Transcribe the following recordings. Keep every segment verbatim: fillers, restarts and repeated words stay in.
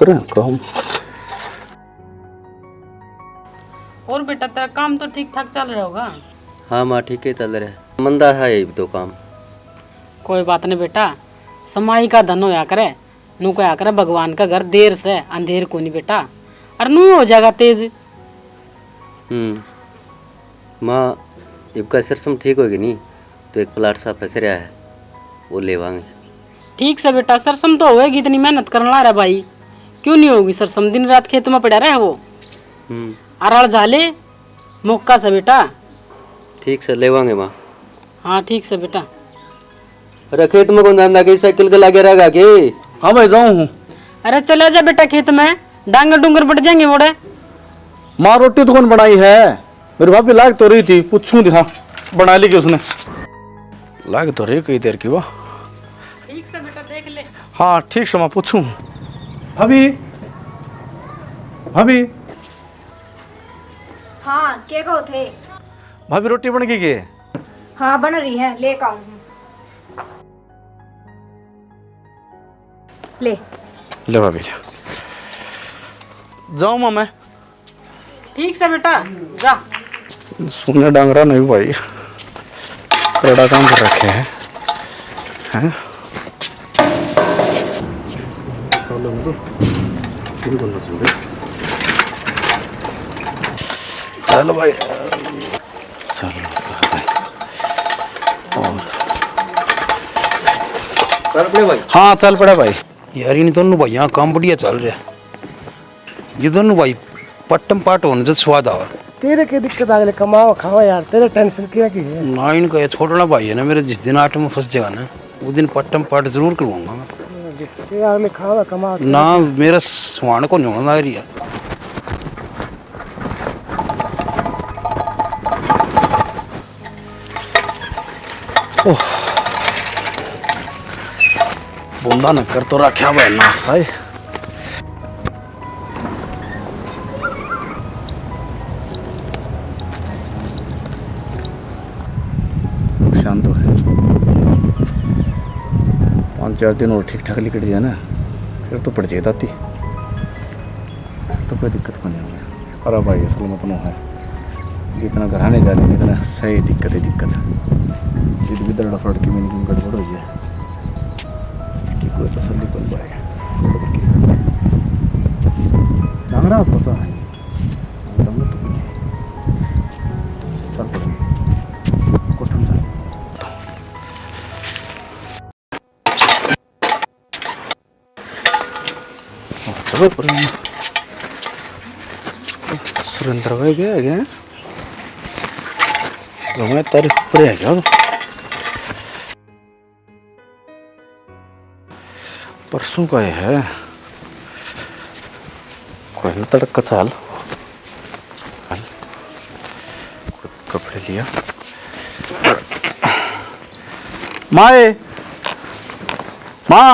करें काम। और बेटा, तेरा काम तो ठीक ठाक चल रहा होगा? हाँ माँ, ठीक ही चल रहा है, मंदा है ये तो काम। कोई बात नहीं बेटा, समाई का धन होया करे, नू कहा करे भगवान का घर देर से अंधेर कोनी बेटा, और नू हो जाएगा तेज। हम्म। माँ, इबका सरसम ठीक होगी नी, तो एक प्लाट सा फंस रहा है, वो लेवांगे। ठीक से बेटा, सरसम तो होएगी, इतनी मेहनत करने ला रहा भाई, क्यों नहीं होगी सरसम? दिन रात खेत में पड़ा रहे वो। हम्म। अराल झाले मौका से बेटा। ठीक से लेवांगे माँ। हाँ, ठीक से बेटा। अरे, खेत में कौन जांदा के? साइकिल के लागे रहेगा के? हाँ भाई, जाऊँ हूँ। अरे, चला जा बेटा खेत में, डांगर डूंगर बट जाएंगे मोड़े। माँ, रोटी तो कौन बनाई है? मेरी भाभी लाग तो रही थी, पूछूं दिखा, बना ली कि उसने? लाग तो रही कई देर की वो। ठीक से बेटा देख ले। हाँ, ठीक से माँ, पूछूं। भाभी, भाभी। हाँ, के कहो थे? भाभी, रोटी बन गई के? हाँ, बन रही है, लेके आऊँ हूँ। ले। ले भाभी, ले। जाऊँ माँ मैं। ठीक से बेटा, जा। सुने डांगरा नहीं भाई, करड़ा काम कर रखे हैं, हैं? चल भाई, चल। और चल पड़े भाई। हाँ, चल पड़ा भाई। यार, इन दोनों भाइयां काम बढ़िया चल रहा है। ये दोनों भाई पट्टम पाट होने से स्वाद आवा। तेरे के दिक्कत, अगले कमाओ खाओ यार, तेरे टेंशन क्या की है? ना, इनका ये छोटना भाई है ना मेरे, जिस दिन आटे में फंस जाएगा ना, वो दिन पट्टम पाट जरूर करवाऊंगा मैं। तेरे अगले खाओ कमाओ। ना, मेरा सुहान को नहीं होना रही है। ओह। बूंदा ने कर तो रखा भाई नासा है। नुकसान तो है, पाँच चार दिन और ठीक ठाक लिकड़ जाए ना, फिर तो पड़ जाए ताती, तो कोई दिक्कत को नहीं होगा। अरे भाई, असल में तो है, जितना घराने जा रहे, इतना सही दिक्कत है, दिक्कत। इधर उधर लफड़ की, मैंने गड़बड़ हो गया, इसकी कोई तसल्ली बन पाएगा। डांगरा होता है। चल पड़ेंगे। कोठम चल। चलो पड़ेंगे। सुरेंद्र भाई गया, गया। मैं तारीफ पर आ गया। परसों का ये है। कोई ना, तड़का चाल। कपड़े लिया। माए, माँ।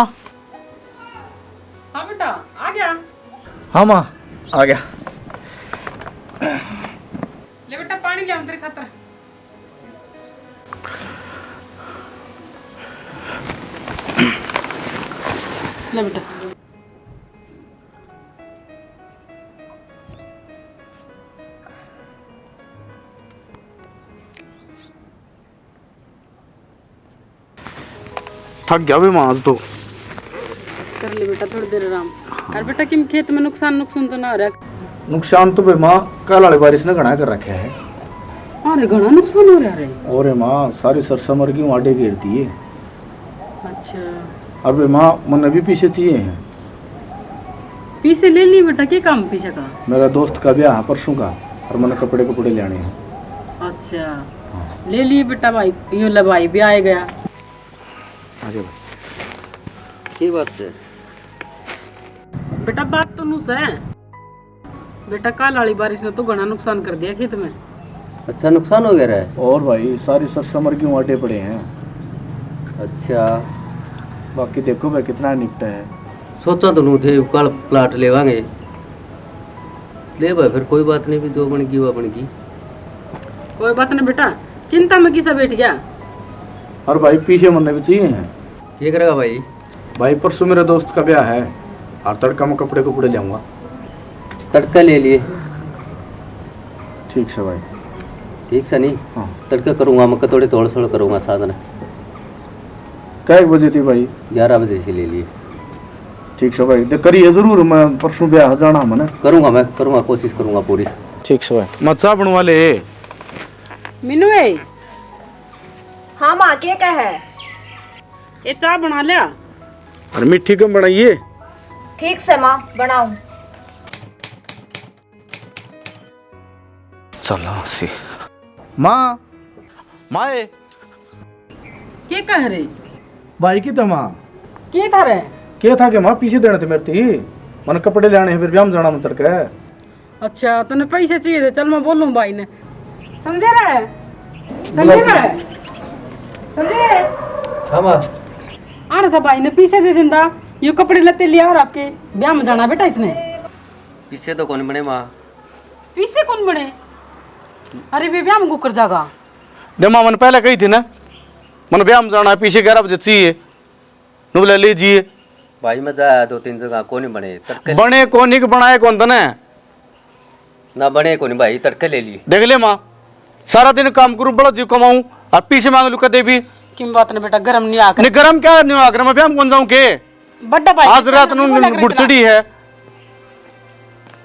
हाँ बेटा, आ गया। हाँ माँ, आ गया। ले बेटा, पानी ले आऊं तेरे खातर। ले बेटा। थक गया बे माँ आज तो। कर ले बेटा थोड़ी देर आराम। और बेटा, किम खेत में नुकसान, नुकसान तो ना हो रहा? नुकसान तो बे माँ, कल वाली बारिश ने घना कर रखा है। अरे, घना नुकसान हो रहा रे। और माँ, सारी सरसों मर गई, आडे घेर दिए। अच्छा। और बे माँ, मन्ने भी पीसे चाहिए हैं। पीसे ले लिए बेटा, के काम पीसे का? मेरा दोस्त का ब्याह है परसों का, और मन्ने कपड़े, कपड़े लेने हैं। अच्छा। हाँ। ले लिए बेटा भाई, यूं ले भाई भी आए गया। आ जा भाई। की बात है? बेटा, बात तो नू सै। बेटा, काल वाली बारिश ने तो घना नुकसान कर दिया खेत में। अच्छा, नुकसान हो गया रे? और भाई, सारी सरसों मर गई, आटे पड़े हैं। अच्छा। बाकी देखो भाई, कितना निपटा है। सोचा तो नू थे, कल प्लाट लेवांगे। ले भाई, फिर कोई बात नहीं, भी जो बन गई, वो बन गई। कोई बात नहीं बेटा, चिंता में किसा बैठ गया। और भाई, पीसे मन्ने भी चाहिए हैं। के करेगा भाई? भाई, परसों मेरे दोस्त का ब्याह है, और तड़का मैं कपड़े कुपड़े ले आऊँगा। तड़का ले लिए। ठीक से भाई। ठीक से नहीं? हाँ। तड़का करूँगा मैं, थोड़े तोड़ सोड़ करूँगा साधन। कै बजे थी भाई? ग्यारह बजे से ले लिए। ठीक से भाई, तो करिए जरूर, मैं परसों ब्याह जाना मने। करूँगा मैं, करूँगा, कोशिश करूँगा पूरी। ठीक से भाई। मैं चाह बनवा ले। मीनू ए। हाँ माँ, के कह है? ये चाह बना लिया। अरे मीठी कम बनाइए। ठीक से माँ, बनाऊं। चलो सी। माँ। माए। के कह रहे? भाई की तो माँ। के था रे? के था के माँ, पीछे देने थे मेरे ती। मन कपड़े लेने हैं, फिर ब्याह में जाना मंत्र के। अच्छा, तन्ने पैसे चाहिए थे, चल मैं बोलूं भाई ने। समझे रे? समझे रे? समझे? हाँ माँ। आ रहा था भाई ने, पैसे दे देंदा, ये कपड़े लत्ते लिया और आपके ब्याह में जाना बेटा इसने। पीछे तो कौन बने माँ? पीछे कौन बने? अरे वे ब्याह में कुकर जागा। दे माँ, मन पहले कही थी ना, मन ब्याह में जाना है, पीछे ग्यारह बजे चाहिए। नु बोला, "ले जिए।" भाई, मैं जाया दो तीन जगह, कोनी बने, तड़के ले बने कोनी के बनाए कौन तने? ना बने कोनी भाई, तड़के ले लिए। देख ले माँ, सारा दिन काम करूँ, बड़ा जीव कमाऊँ, और पीछे मांग लूँ कदे भी। किम बात ने बेटा, गरम नहीं आकर। नहीं, गरम क्या नहीं आकर, मैं ब्याह में कौन जाऊँ के? बड्डा भाई, आज रात नु गुड़चड़ी है,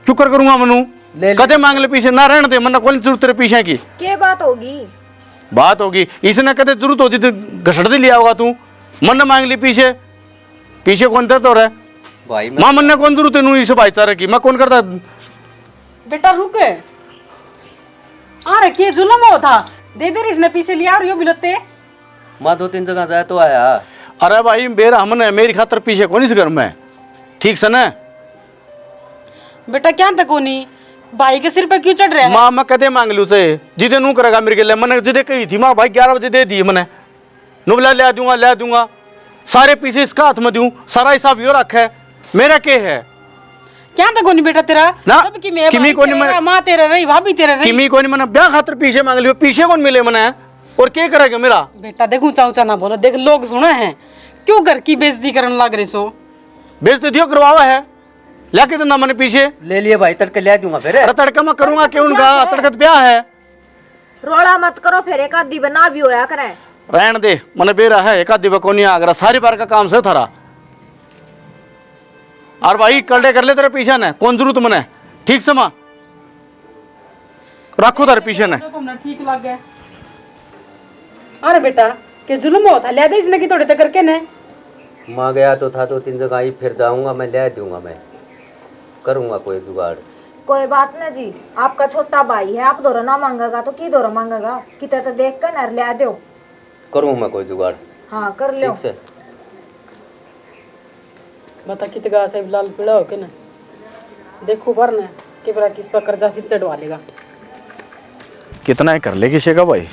क्यों कर करूँगा मनु? ले ले। कदे मांग ले पीछे, ना रहने दे, मन्ने कोनी जरूरत तेरे पीछे की। के बात होगी? बात होगी, इसने कदे जरूरत हो जी तो घसड़ दे लिया होगा तू, मन्ने मांग ली पीछे, पीछे कौन तेरे तो रहे? भाई, मैं माँ, मन्ने कौन जरूरत है नू इस भाईचारे की, मैं कौन करता? बेटा रुक, आ रे के जुलम हो था, दे दे इसने पीछे लिया और यो बिलते। माँ, दो तीन जगह जाए तो आया। अरे भाई, बेरा हमने, मेरी खातर पीछे कौन इस घर में, ठीक से ना? बेटा, क्या तक कोनी, भाई के सिर पे क्यों चढ़ रहा है? माँ, मैं कदे मांग लूँ से, जिदे नू करेगा मेरे के लिए, मैंने जिदे कही थी, माँ, भाई, ग्यारह बजे दे दी मैंने। नु बोला, "ले दूंगा, ले दूंगा।" सारे पीछे इसका हाथ में दूं, सारा हिसाब यो रखा है, मेरा के है? क्या तक कोनी बेटा तेरा? ना, सबकी मैं किमी भाई कोनी तेरा, मने, माँ तेरा रही, भाभी तेरा रही। किमी कोनी मने ब्याह खातर पीछे मांग लियो, पीछे कौन मिले मने? और के करेगा मेरा? बेटा, देख, ऊंचा ऊंचा ना बोलो, देख, लोग सुना है, क्यों घर की बेइज्जती करने लग रहे सो? बेइज्जती दियो करवावा है, लेके देना मने पीछे। ले लिए भाई, तड़के ले दूंगा फिर। अरे तड़का मैं करूंगा क्यों उनका? तड़का तो ब्याह है। रोला मत करो, फिर एक आधी बना भी होया करे। रहन दे, मने बेरा है, एक आधी बा कोनी आगरा, सारी बार का काम से थारा। और भाई, कलडे कर ले तेरे पीछे ने, कौन जरूरत मने, ठीक से माँ। रखो थारे पीछे ने। तो तुमने ठीक लग गया। अरे बेटा, के जुल्म हो था, ले दे इसने की थोड़े तक करके ने। माँ गया तो था दो तीन जगह ही, फिर जाऊंगा मैं, ले दूंगा मैं, करूंगा कोई जुगाड़। कोई बात ना जी, आपका छोटा भाई है, आप दोरा ना मांगेगा तो की दोरा मांगेगा, किते तो देख कर नर ले दो। करूँ मैं कोई जुगाड़। हाँ, कर लो। ठीक से। बता कित गा से लाल पीला हो के ना। देखो पर ना, के बरा किस पर कर्जा सिर चढ़वा लेगा। कितना ही कर ले किसी का भाई,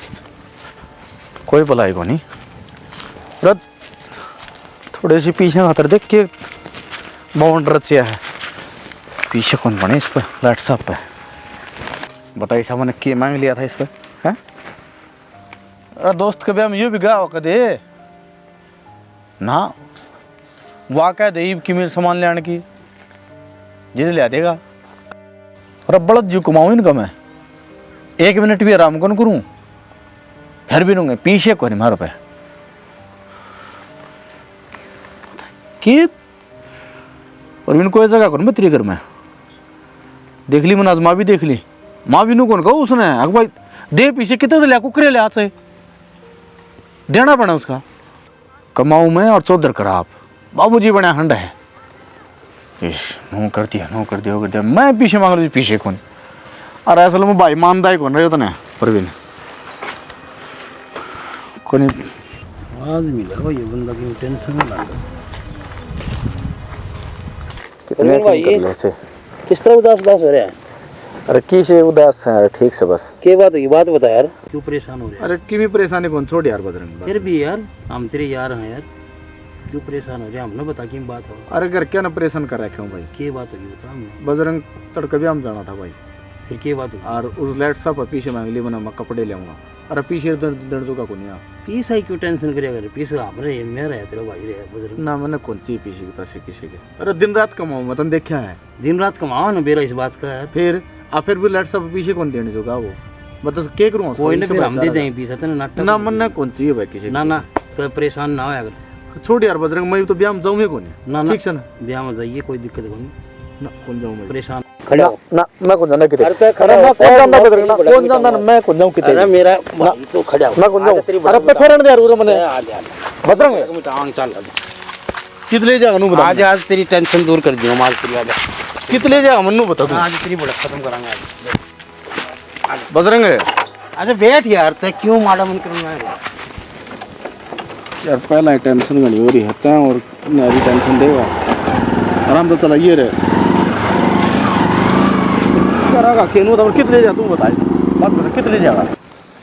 कोई भलाई को नहीं। रत थोड़े से पीछे खातर देख के बाउंड रचिया है। पीछे कौन बने इस पर, लाट साहब पे। बताइए साहब ने के मांग लिया था इस पर, हैं? अरे दोस्त के ब्याह में यो भी गा हो कदे? ना, वा कह दे इब की मेरे सामान लेने की, जिद ले देगा। अरे बड़द जी कमाऊँ इनका मैं, एक मिनट भी आराम कौन करूँ, फिर भी नूंगे पीछे कोनी मारो पे। की और इनको ये जगह कौन बतरी कर मैं देख ली, मनाज माँ भी देख ली, माँ भी नू कौन कहू उसने, अक भाई दे पीछे कितने तो लिया कुकरे ले हाथ से देना पड़ा उसका। कमाऊँ मैं और चौधर खराब, बाबूजी बना हंड है। इस, नू कर दिया, नू कर दिया, कर दिया। मैं पीछे मांग रही, पीछे कौन? अरे असल में भाई मानदा ही कौन रहे तने, प्रवीण। कोनी। आज मिला भाई ये बंदा की टेंशन में लग गया। कितने प्रवीण भाई, कर लो से। किस तरह उदास उदास हो रहा है? अरे की से उदास है, ठीक से बस। के बात हुई, बात बता यार। क्यों परेशान हो रहे हैं? अरे की भी परेशानी कौन, छोड़ यार बजरंग। फिर भी यार, हम तेरे यार हैं यार, क्यों परेशान हो रहे हैं? हमने बता की बात हो। अरे घर क्या ना परेशान कर रखे हो भाई। के बात होगी बता हमें। बजरंग तड़के भी हम जाना था भाई। फिर के बात होगी? और उस लाट साहब पीछे मांग ली, मैंने मैं कपड़े ले आऊंगा। अरे पीछे दे-, देने जोगा कोनी आ। पीसा ही क्यों टेंशन करया करे? पीसा हमरे, मेरा है, तेरा भाई रे, बजरंग। ना, मन्ने कौन चाहिए पीछे के पैसे किसी के। अरे दिन रात कमाऊं, मैं तने देखा है। दिन रात कमाओ ना, बेरा इस बात का है। फिर, आ, फिर भी लट सब पीछे कौन देने जोगा वो? बता, के करूँ? कोई ना, फिर हम दे देंगे पीसा, तने नाटक ना, मन्ने कौन चाहिए भाई किसी के ना, ना, पीछे। तो परेशान ना होया कर। छोड़ यार बजरंग, मैं तो ब्याह में जाऊंगा कोनी। ना, ना, ठीक से ना? ब्याह में जाइए, कोई दिक्कत कोनी। ना, कौन जाऊं मैं? परेशान। खड़ा हो। ना, मैं कौन जाना किते? अरे, तो खड़ा अरे, हो, मैं कौन जाना बजरंग? ना, कौन जाना? मैं कौन जाऊं किते? अरे, मेरा ना, भाई, तू खड़ा हो। मैं कौन जाऊं? तेरी अरे, पे फेरन दे यार, उरे मने। आ जा, आ जा। बजरंग। टांग चल, आ जा। कित ले जाएगा, नू बता। आज, आज तेरी टेंशन दूर कर दियो, आज तेरी, आ जा। कित ले जाएगा, मन्नू बता तू। आज तेरी भड़क खत्म करांगे आज। बजरंग। अच्छा बैठ यार, तै क्यों माड़ा मन करना है? यार, पहला ही टेंशन घणी हो रही है, तै और न्यारी टेंशन देगा। आराम तो चलाइए रे। करागा केनू तो कित ले जा, तू बताए। बात बता, कित ले जाएगा?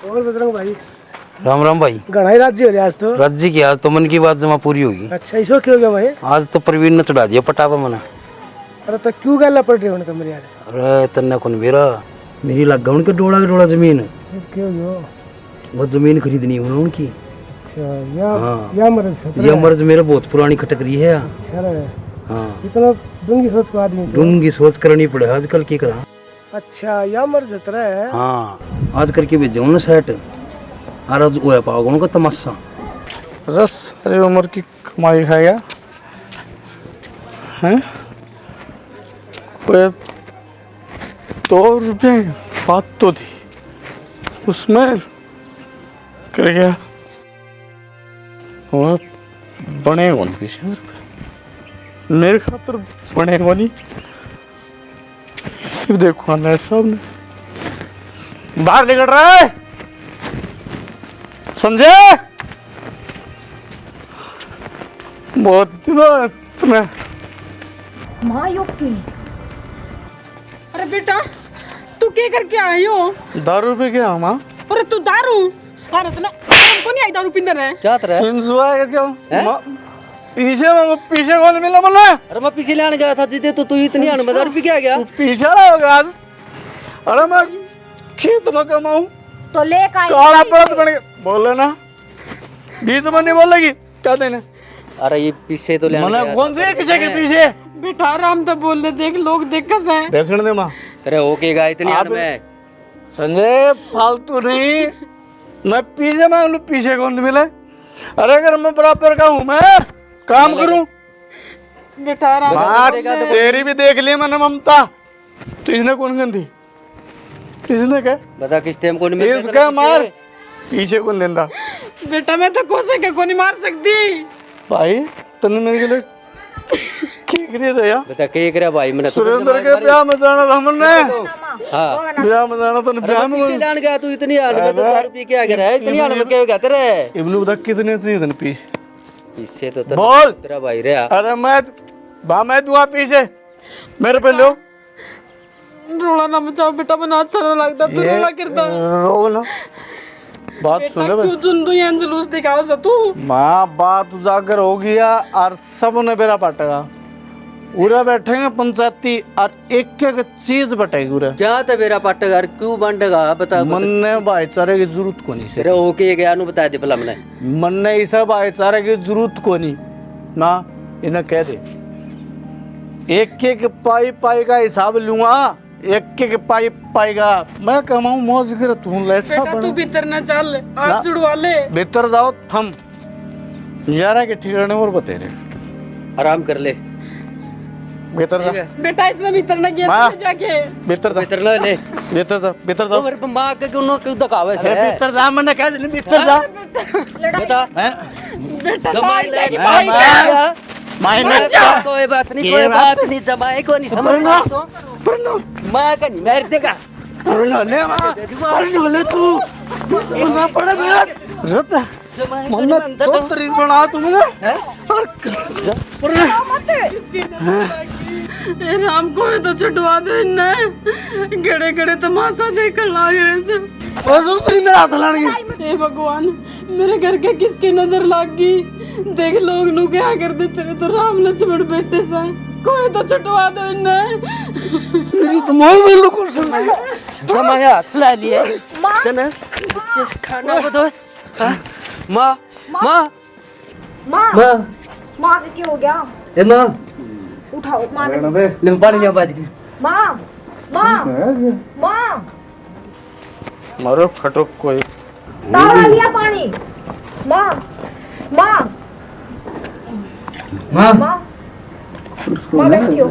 और बजरंग भाई? राम राम भाई। घणा ही राजी हो रहा आज तो। राजी की, आज तो मन की बात जमा पूरी होगी। अच्छा, इसो क्यों गया भाई? आज तो प्रवीण ने चढ़ा दिया पटावा मना। अरे तो क्यों गाला पड़ रहे हो उनके मेरे यार? अरे तन्ने कौन बेरा, मेरी लग गया उनके डोला के डोला जमीन। ये क्यों हो? वो जमीन खरीदनी है उन्होंने उनकी। अच्छा, या, हाँ। या मर्ज सतरा या है। मर्ज मेरे बहुत पुरानी खटक रही है। अच्छा रे। हाँ। इतना डूंगी सोच को आदमी तो। डूंगी सोच करनी पड़े आजकल, की करा। अच्छा, या मर्ज सतरा है। हाँ, आजकल की भी जौन सेट। और आज ओया पागल का तमाशा। रस, अरे उम्र की कमाई खाएगा। हैं? कोई दो रुपये की बात तो थी, उसमें कर गया। और बने कौन पीछे मेरे पे? मेरे खातर बने कोनी। ये देखो नेट साहब ने बाहर निकल रहा है। संजय, बहुत दिनों तुम्हें। माँ, यो के? अरे बेटा, तू के करके आयो? दारू पी के आया, माँ। अरे तू दारू? अरे इतना हमको नहीं आई दारू पींदे रहे। क्या तरह? एंजॉय करके आओ। हैं? माँ, पीछे में वो पीछे कौन मिला मन्ने? अरे मैं पीछे लेने गया था जिदे, तो तू इतनी अनमदार भी क्या गया? तू पीछे रहा होगा आज। अरे मैं खेत में कमाऊं। तो ले का काला बलद बन के बोले ना। बीच में नहीं बोलेगी। क्या देने? अरे ये पीछे तो लेने मन्ने गया कौन था से पर किसी के मैं पीछे? बेटा आराम तो बोल ले, देख लोग देखे से। देखने दे माँ। तेरे हो के गया इतनी आप अनमय। संजय, फालतू नहीं, मैं पीछे मांग लूं, पीछे कौन मिले? अरे, अगर मैं बराबर का हूं, मैं काम करूं। बेटा, आराम बात से। तेरी भी देख ली मैंने, ममता। तो इसने कौन गंदी? किसने कहा? बता, किस टाइम कौन मिले? इसका मार, पीछे कौन लेंदा? बेटा, मैं तो कोसे के को नहीं मार सकती। भाई, तन्ने मेरे के लिए की करी रहा? बता, के करा भाई? मैंने सुरेंद्र के ब्याह में जाना था मन्ने। हाँ। ब्याह में जाना था, ब्याह में। किसी लान गया तू इतनी हाल में, तो दारू पी के आ गया है, इतनी हाल में क्या हो गया तेरे? इबनू बता, कितने चाहिए तने पीस? इससे तो तेरे बोल। तेरा भाई रहा। अरे मैं, बा मैं दुआ पीसे, मेरे पे लो। रोला ना मचाओ बेटा, मन्ने अच्छा ना लगता, तू ये रोला करता। रो ना। बात बेटा, सुन ले। क्यों चुन तू यहाँ जुलूस दिखावे से तू? माँ, बात उजागर हो गया और सब ने बेरा पाटेगा। उरे बैठेंगे पंचायती और एक एक चीज बटेगी उरे। क्या तो बेरा पाटेगा और क्यों बांटेगा, बता, बता। मन्ने भाईचारे की जरूरत कोनी से। तेरे होके गया नु बता दे भला मन्ने। मन्ने इसे भाईचारे की जरूरत कोनी ना, इन्हें कह दे। एक एक पाई पाई का हिसाब लूंगा। एक एक पाइप पाएगा। मैं कमाऊं मौज कर, तू लेट सा बेटा, तू बन। भीतर ना चल, हाथ ना। जुड़वा ले। भीतर जाओ थम। यारा के ठिकाने और बतेरे। आराम कर ले। भीतर जा। ठीक है। बेटा, इसमें भीतर ना गया माँ। तू जाके। भीतर जा। भीतर ना ले। भीतर जा, भीतर जा। तो मेरे पे माँ के क्यों ना क्यों दिखावे से? अरे भीतर जा, मैंने कहा नहीं, भीतर जा। अरे बेटा। बता। हैं? बेटा, कमाई मार ले, दे, मार मार दे। मार। मार मार दे। जा। कोई बात नहीं, ये कोई बात बात नहीं, जमाई को नहीं समझ पढ़ना। मार दो। पढ़ना। माँ का नहीं, मार देगा। पढ़ना ले माँ, पढ़ना ले तू। पढ़ना पड़े मेरा। जमाई को मम्मी नहीं मानता तो तो। तरीफ बना तू मुझे। हैं? और पढ़ना। ए राम, कोई तो छुटवा दे इन्हें। घड़े घड़े तमाशा देखण लाग रहे से। बस उतरी मेरा हाथ लान गई। हे भगवान, मेरे घर के किसकी नजर लाग गई? देख, लोग नु क्या कर दे, तेरे तो राम लक्ष्मण बेटे से। कोई तो छुटवा दो इन्हें। मेरी तो माँ भी लोगों से जमाया हाथ ला लिए। माँ। तेने? खाना को दो। हाँ? माँ, माँ। माँ। माँ। माँ। माँ के क्या हो गया? ए माँ। उठाओ, माँ ने। रहने दे। ले, पानी लिया बाज के। माँ। माँ। रहने दे। माँ। मारो खटो कोई। तारा लिया पानी। माँ। माँ। माँ। माँ। उसको माँ ना बैठी हो।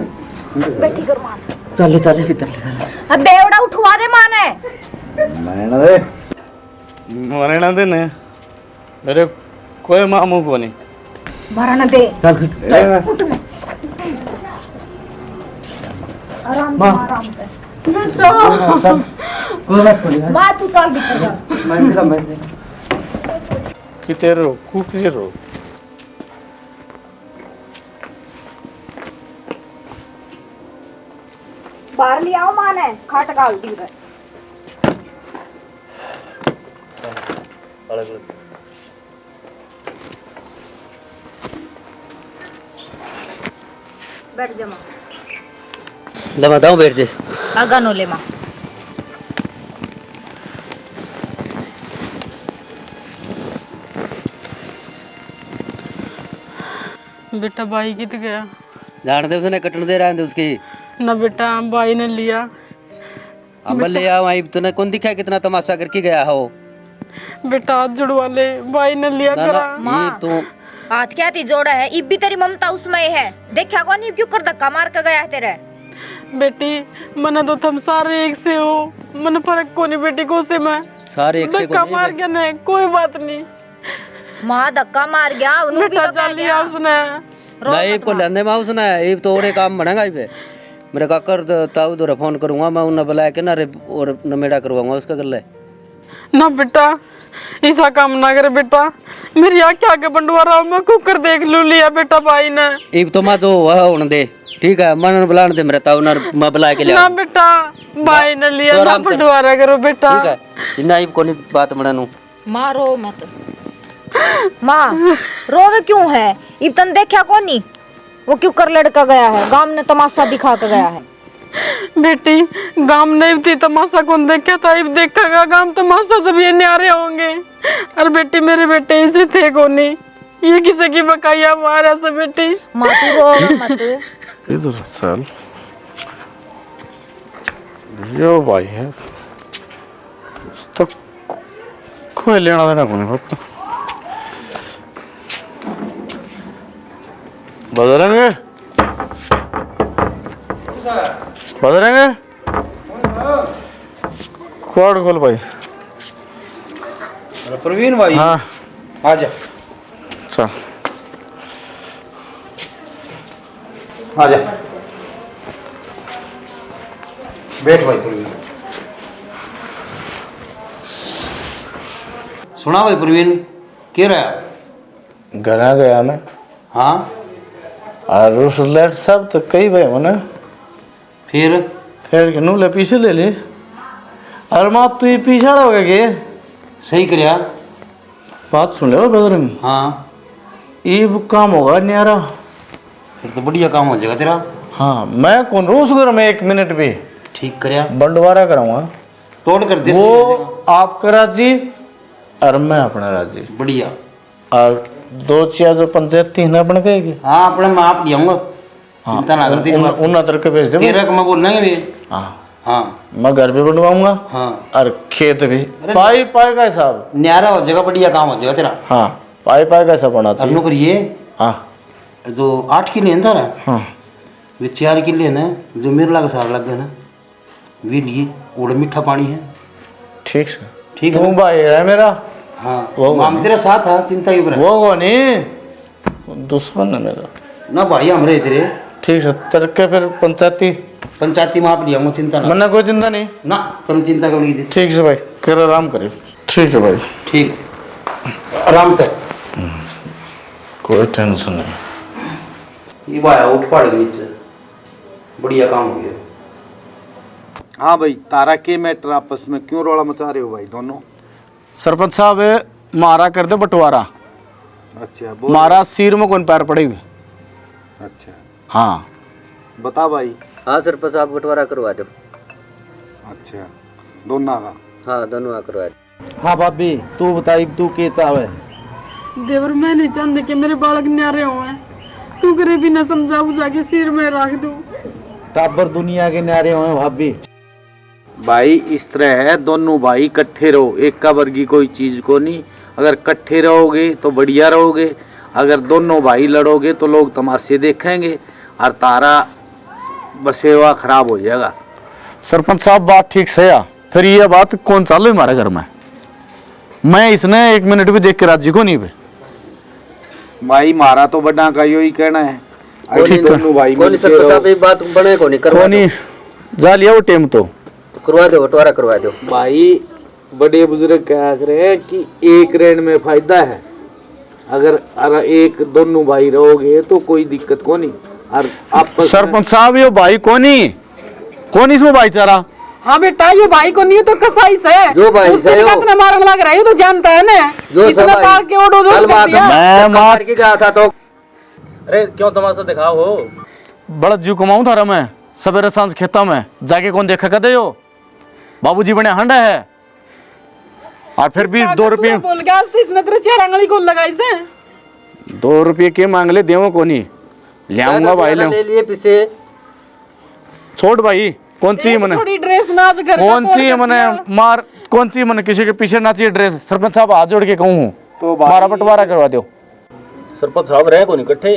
बैठी कर माँ। चल, चल, भीतर ले। अब बेवड़ा उठवा दे माँ ने। रहने दे। मरना दे ने। मेरे कोई मामू को नहीं। मरना दे। चल, उठ। उठ। आराम से, माँ। आराम से। चल। कोई बात नहीं। माँ, तू चल भीतर जा। मैं भी, मैं भी। किते रो, कुकरे रो। बाहर ले आओ माँ ने, खाट घाल दी है। बैठ जा माँ। ले माँ, दाऊं बैठ जे। आगा नो ले माँ। बेटा, भाई कित गया? जान दे उसने, कटन दे, रहने दे उसकी। ना बेटा, भाई ने लिया। अम्मा ले आओ, इब तूने कौन दिखा कितना तमाशा करके गया हो? बेटा, हाथ जुड़वा ले, भाई ने लिया ना, ना, करा। ये माँ, तो हाथ क्या थी जोड़ा है, इब भी तेरी ममता उसमें ही है। देखा कौन इब क्यों कर धक्का मार के गया है तेरे? बेटी, मने तो थम सारे एक से हो, मने फर्क कोनी बेटी, को से मैं सारे एक से धक्का कोनी मार बे- गया ना, कोई बात नहीं। माँ धक्का मार गया, उन्होंने भी बेटा, तो कह चाल लिया गया। उसने। रो ना, मत इब को माँ। लेने माँ उसने, इब तो और एक काम बनेगा इब। मेरे काका और ताऊ दो फोन करूंगा मैं, उन्हें बुला के ना रे, और नमेड़ा करवाऊंगा उसका गल्ले। ना बेटा, ऐसा काम ना करे बेटा, मेरी आंखें आगे बंटवारा हो, मैं कुकर देख लू लिया बेटा भाई ने। इब तो माँ जो हुआ होने दे, ठीक है, मन बुलाने दे मेरे ताऊ ना, मैं बुला के ले ना आऊँ। बेटा, भाई ने लिया तो ना आराम कर। बंटवारा करो बेटा। ठीक है, इन्ना इब कोनी बात बनानू। माँ, रो मत। माँ, रोवे क्यों है? इब तन देखा कोनी वो क्यों कर लड़का गया है, गांव ने तमाशा दिखा के गया है। बेटी, गांव ने इब ती तमाशा कौन देखा था, इब देखेगा गांव तमाशा जब ये न्यारे होंगे। और बेटी, मेरे बेटे इसे थे कोनी, ये किसी की बकाया मारा से बेटी। माँ, तू रो मत। इधर चल। यो भाई है, तो को-, कोई लेना देना कोनी बाप। बजरंग, बजरंग, कॉर्ड खोल भाई। अरे प्रवीण भाई। हाँ। आ जा। चल। आ जा। बैठ भाई प्रवीण। सुना भाई प्रवीण, के रहा? घरा गया मैं। हाँ। और उस लेट साहब तो कई भाई होने। फिर? फिर के नूले पीछे ले ले। अरे माँ, तू ये पीछे हो गया के? सही करया। बात सुन ले बजरंग। हाँ। इब काम होगा न्यारा। फिर तो बढ़िया काम हो जाएगा तेरा। हाँ, मैं कौन रोज घर में एक मिनट भी ठीक करया। बंटवारा कराऊंगा। तोड़ कर दे, सही हो वो जाएगा। आपका राजी और मैं अपना राजी। बढ़िया। और दो चार जो पंचायती है ना अपने कहेगी। हाँ, अपने मैं आप ले आऊंगा। हाँ, चिंता ना कर, उन-, तीस उन-, बात। उन अदर के भेज दे तेरा भाई। का मैं बोल लेंगे भी। हाँ। हाँ। मैं घर भी बनवाऊंगा। हाँ। और खेत भी। अरे पाई, पाई का हिसाब। न्यारा हो जाएगा, बढ़िया काम हो जाएगा तेरा। हाँ, पाई, पाई का हिसाब होना और चाहिए। नौकरी ये? हाँ। जो आठ किले हैं तारा? हाँ। वे चार किले ना, जो मेरे लाग सार लग गए ना, वे लिए, ओड़ मीठा पानी है। ठीक से। ठीक है तू ना? भाई है मेरा। हाँ, वो हम तेरे साथ हैं, चिंता क्यों करे? वो को नहीं, दुश्मन है मेरा। ना भाई, हम रहे तेरे। ठीक से, तेरे के फिर पंचायती। पंचायती में आप ले आऊंगा, चिंता ना। मन्ना कोई चिंता नहीं। ना, तेरे चिंता करने की। ठीक से भाई, कर आराम करे। ठीक है भाई। ठीक, आराम से। कोई टेंशन नहीं। ये भाई उठ पड़ गई नीचे। बढ़िया काम हो गया। हाँ भाई, तारा के मैटर आपस में क्यों रौला मचा रहे हो भाई दोनों? सरपंच साहब, म्हारा कर दे बंटवारा। अच्छा, बोल। म्हारा सिर में कौन पैर पड़े हुए। अच्छा। हाँ। बता भाई। हाँ सरपंच साहब, बंटवारा करवा दो। अच्छा, दोनों का? हाँ, दोनों का करवा दो। हाँ भाभी, तू बता, इब तू के चाहवे? देवर, मैं नहीं चाहती कि मेरे बालक न्यारे हों। तू करे बिना समझा बुझा के सिर में रख दूं। टाबर दुनिया के न्यारे हों भाभी। भाई, इस तरह है, दोनों भाई इकट्ठे रहो, एक का वर्गी कोई चीज को नहीं। अगर इकट्ठे रहोगे तो बढ़िया रहोगे, अगर दोनों भाई लड़ोगे तो लोग तमाशे देखेंगे और तारा बसेवा खराब हो जाएगा। सरपंच साहब, बात ठीक सै है, फिर ये बात कौन चाले हमारे घर में? मैं इसने एक मिनट भी देख के राजी को नहीं पे। भाई, मारा तो बड़ा का यो ही कहना है। कोनी, ठीक है। दोनों भाई कोनी, मिलके सरपंच रहो। साहब, ये बात बने कोनी, करवा कोनी, दो। जा लिया वो टेम तो। करवा दो, बंटवारा करवा दो। भाई, बड़े बुजुर्ग कहा करे हैं कि एक रहने में फायदा है, अगर, अगर एक दोनों भाई रहोगे तो कोई दिक्कत कोनी। और आपस में सरपंच साहब, यो भाई कोनी, कोनी इसमें भाईचारा। हाँ बेटा, यो भाई कोनी है तो कसाई से। जो भाई उसके से हो। कितना मारन लग रहा है, ये तो जानता है ना। जो इसने सब भाई पाल के ओडो जो कल कर मार दिया। मैं मार मार के गया था तो। अरे क्यों तमाशा दिखाओ हो? बड़ा जीव कमाऊं थारा मैं, सवेरे सांझ खेता में जाके कौन देखा कदे हो? बाबूजी बने हांडा है। और फिर भी इसका दो तो रुपये तू बोल गया, आज तो इसने तेरे चार आंगली कौन लगाई से? दो रुपये के मांग ले, देवो कोनी, ले आऊंगा भाई, ले ले। लिए पीछे। छोड़ भाई, कौन सी देख, मने, थोड़ी ड्रेस नाच घर का कौन तोड़ सी कर मने दिया। मार, कौन सी मने किसी के पीछे नाचिए ड्रेस। सरपंच साहब, हाथ जोड़ के कहूँ हूँ, तो भाई मारा बंटवारा करवा दो। सरपंच साहब, रह कोनी इकट्ठे,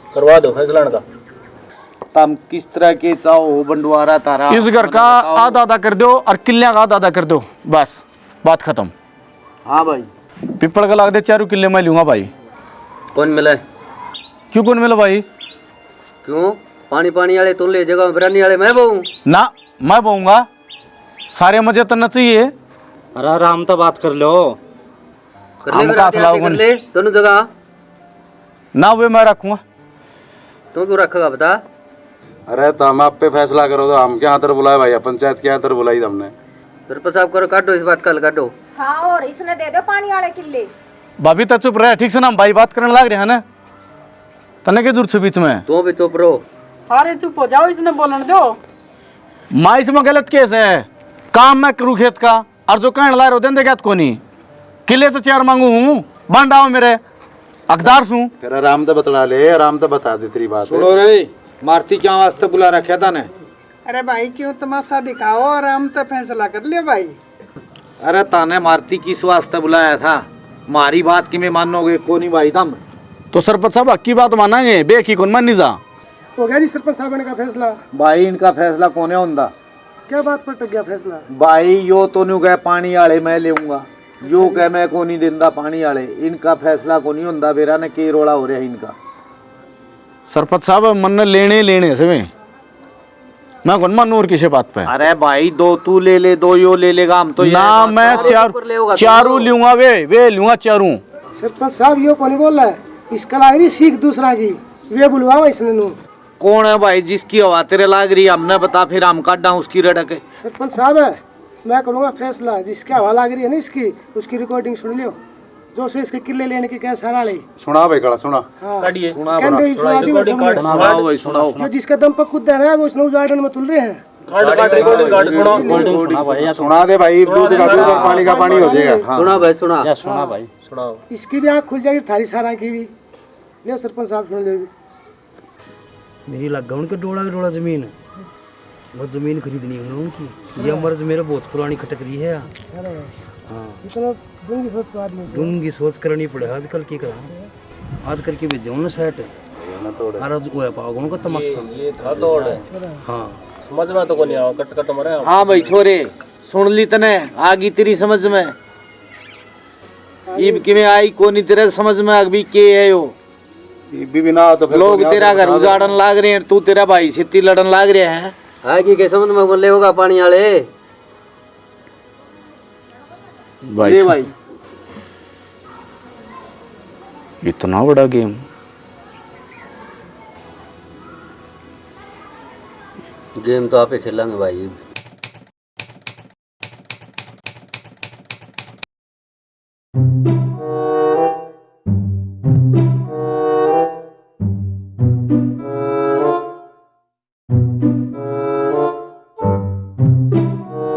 करवा दो फैसला इनका। तम किस तरह के चाहो हो बंटवारा तारा? इस घर का आधा आधा कर दो और किल्लियां का आधा आधा कर दो, बस बात खत्म। हाँ भाई। पीपल का लाग दे चारों किल्ले मैं लूंगा भाई। कौन मिला है? क्यों कौन मिला भाई? क्यों? पानी पानी वाले तुम ले जगह, बिरानी वाले मैं बहु। ना, मैं बहुंगा। सारे मजे तन्ने चाहिए। अरे आराम तो बात कर लो। कर ले हम मेरा का आते, आते कर ले, दोनों जगह। ना वे मैं रखूंगा। तू क्यों रखेगा बता? अरे तो हम आप पे फैसला करो तो हम क्या तर बुलाए भाई, पंचायत क्या तर बुलाई हमने। सरपंच साहब करो, काटो इस बात का हल काटो। हाँ, और इसने दे दो पानी वाले किले। भाभी तो चुप रहे, ठीक से ना, हम भाई बात करने लाग रहे हैं ना, तन्ने के जरूरत से बीच में? तू भी चुप रहो। सारे चुप हो जाओ, इसने बोलन दो। माँ, इसमें गलत केस है, काम मैं करूँ खेत का, और जो कहने ला रहे हो देंदे क्या कोनी। किले तो चार मांगू हूँ, बांडाओ मेरे हकदार सूं। फिर आराम तो बतला ले, आराम तो बता दे तेरी बात। सुनो रे, मारती क्या वास्ते बुला रखा था ने? अरे भाई, क्यों तमाशा दिखाओ, आराम तो फैसला कर लियो भाई। अरे ताने मारती किस वास्ते बुलाया था? मारी बात किमें मानोगे कोनी भाई तम? तो सरपंच साहब, हक की बात मानांगे, बेहक की कौन मानी जा। हो गया जी सरपंच साहब इनका फैसला। भाई, इनका फैसला कोने होंदा। क्या बात पर टक गया फैसला? भाई, यो तो न्यू कह पानी आले मैं लेऊंगा, यो कह मैं को नहीं देंदा पानी आले। इनका फैसला को नहीं होंदा, बेरा ने के रोला हो रहा है इनका। सरपंच साहब, मन ने लेने ही लेने से वे। मैं कौन मानू और किसी बात पे। अरे भाई, दो तू ले ले, दो यो ले लेगा, हम तो ये ना, बात मैं सारे चार, ऊपर ले होगा, चारू तुम। लूंगा, वे, वे लूंगा चारू। सरपंच साहब, यो कौन बोल रहा है? इसका लाग रही सीख दूसरा की, वे बुलवाओ इसने नू। कौन है भाई जिसकी हवा तेरे लाग रही है? हमने बता, फिर हम काटा उसकी रड़क। सरपंच साहब है, मैं करूँगा फैसला, जिसकी हवा लाग रही है ना इसकी, उसकी रिकॉर्डिंग सुन लियो, जो से इसके किले लेने की कह सारा ले। सुना भाई, कड़ा सुना। हाँ। काटिए। सुना कहते बड़ा। ही सुना दियो, रिकॉर्डिंग सुन काट, लियो। सुना। सुनाओ भाई, सुनाओ। जो जिसका दम पर कूदा रहा है, वो इसने उजाड़न में तुल रहे हैं। काट, काट, रिकॉर्डिंग काट, सुना। रिकॉर्डिंग सुना भाई, या तो सुना दे भाई, सुना दूध दे, का दूध और पानी का पानी हो जाएगा। हाँ। सुना भाई, सुना। या सुना भाई। सुनाओ। इसकी भी आँख खुल जाएगी, थारी सारा की भी। ले सरपंच साहब, सुन ले भी। मेरी लग गया उनके डोला के डोला जमीन। वो जमीन खरीदनी है उनकी। ये मर्ज मेरे बहुत पुरानी खटक रही है। अरे। हाँ। इतना डूंगी सोच का आदमी। डूंगी सोच करनी पड़े आजकल, की करा? आजकल की भेजे उन्हें सेट। अरे, वो है पागल उनका तमाशा। ये, ये था दौड़। हाँ। समझ में तो कोनी आवा, कट कट मरे। हाँ भाई छोरे, सुन ली तने, आ गई तेरी समझ में। इब किमें आई कोनी तेरे समझ में, अभी के है यो? इब भी ना तो फिर लोग कोनी तेरा आता घर साहब। उजाड़न लाग रहे हैं, तू तेरा भाई सेती लड़न लाग रहा है। आएगी के समझ में बोले होगा पानी वाले? भाई ले साहब। भाई। इतना बड़ा गेम। गेम तो आप ही खेलेंगे भाई।